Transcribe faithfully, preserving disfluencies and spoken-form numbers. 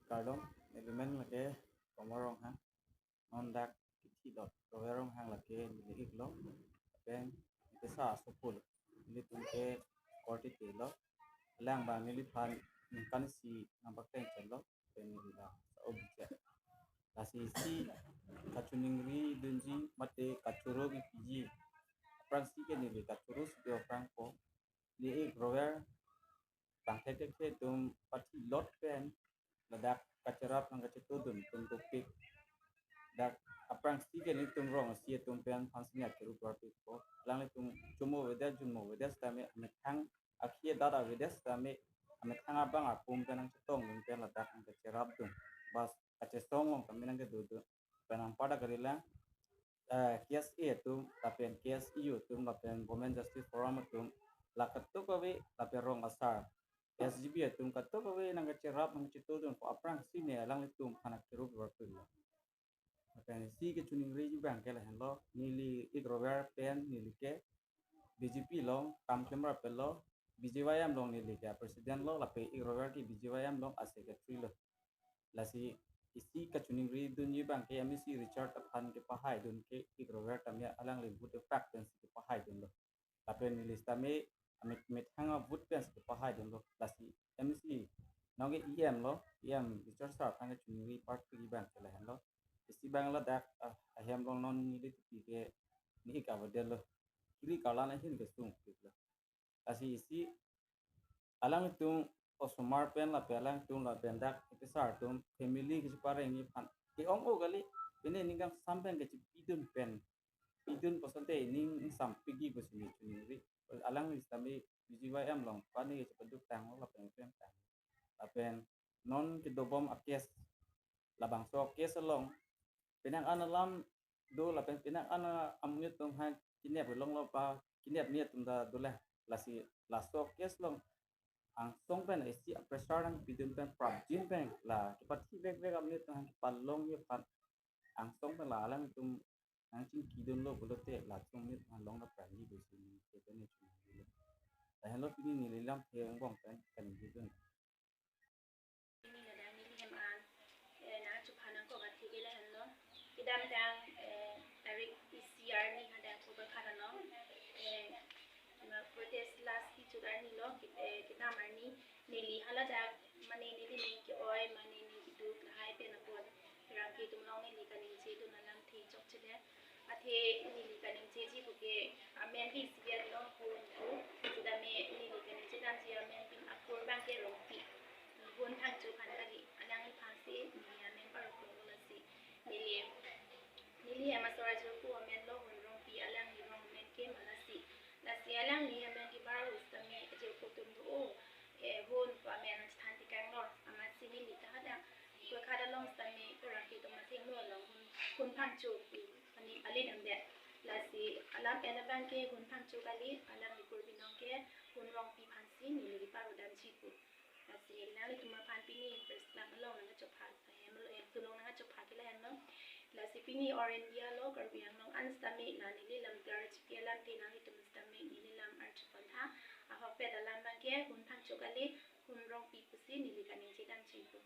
Kardom, neli men lake Komor Ronghang. Non dak kithi lot Rover Ronghang lake neli iklo. Pen ipisa asopul. Nelitum ke korte telo. Alang abang neliphan ningkan isi nangpaklang chelo. Pen neli la sa-o bichar. Lasi isi kachiningri dunji mate kachoro kipiji aphrangsi ke neli kachoro si aphrang ko. Neli ik Rover tangthek thekthe atum pathi lot pen ladak kacherap nangkachetudun atum dopik. Dak aphrangsi ke nelitum rong asi atum pen aphansi nangkerup varpik ko. Alanglitum chomove det, chomove det sitame amethang akhei adat avedet sitame amethang abang apum pen nangchetongdun pen ladak nangkacherapdun. Bas kachesong along tame nangkedodun. Pen anparta kalilang, eh, K S A atum, lapen K S U atum, lapen Women Justice Forum atum, la katok kave, lapen rong asar, S G B atum katok kave nangkacherap nangchetudun ko aphrangsi ne alanglitum aphan nangkerup varpiklo. Lapen isi kachiningri abang ke lahenlo, neli ik Rover pen neli ke B J P along kam klemrap pelo, B J Y M along neli ke president lo, lapen ik Rover ke B J Y M along a secretary lo. Lasi isi kachiningri dunji abang ke M A C Richard aphan kepahaidun ke ik Rover tame alangli vote apak pensi kepahaidunlo. Lapen neli sitame amit methang a-vote pensi kepahaidunlo. Lasi M A C nonke E M lo, E M Richard sir aphan kachiningri part three abang ke lahenlo. Isi abang ladak, ah, ahem along non neli tipi ke neli ik avedetlo. Kiri karlan ahin kesung piklo. Lasi isi alangtum osomar pen lapen alangtum lapen dak ipisar atum family kacheparengji aphan ke-ong-o kali, pine ning kangsam pen kachepidun pen, pidun pu asonte ning ingsampikji pusi neli chiningri. Alangli sitame B J Y M along pani kachepaduk tanglo lapen pen tang. Lapen non kedobom a-case, labangso a-case along penang an alam do lapen penang an amonit atum aphan kinep longlo pa, kinep ni atum ta dolang. Lasi laso a-case along angsong pen isi a-pressure nangpidun pen prapjin pen la kepathi vekvek amonit atum aphan kepalongji aphan angsong pen la alangtum nangchingkidunlo pulote la amonit aphan long ta prapji pusi neli ke pen neli chiningri. Lahenlo pini neli lamthe angbong pen kaningjedun. Pini ladak neli hem an, eh, nangchephan nangkok athe ke lahenlo. Kedamtang, eh, tarik isi arni hadak Kubalghat along, eh, ma protest last kechut arni lo, ke-, eh, kedam arni neli haladak mane neli ning ke-oi, mane ning keduk lahai pen apot pherangke atum along neli kaningjedun alamthe chokchedet. Athe neli kaningjeji puke amen ke isi lo, Hun thu. Sitame neli kaningjedamji amen pin akur abang ke Rongpi. Hun Phangcho aphan kali, alangliphansi neli amen paroklo lasi. Neli, neli hem asor ajirpo amen lo Hun Rongpi, alangli rong amen ke Malasi. Lasi alangli amen kebar ahut sitame ajirpo atum do-o, eh, Hun pu amen chethan tekanglo. Amatsi neli ta hadak Kubalghat along sitame pherangke atum athengno along Hun, Hun Phangcho pu aning aling damdet. Lasi alam pen abang ke Hun Phangcho kali, alangli kur binong ke Hun Rongpi aphansi neli keparodamji pu. Lasi nanglitum aphan pini press club along nangkachopha, hem along, hem thu along nangkachopha ke lahenlo. Lasi pini All India lo Karbi Anglong an sitame la neli lam dar chipi alamthe nanglitum sitame neli lam arju pontha. Ahokpet alam abang ke Hun Phangcho kali, Hun Rongpi pusi neli kaningjedamji pu.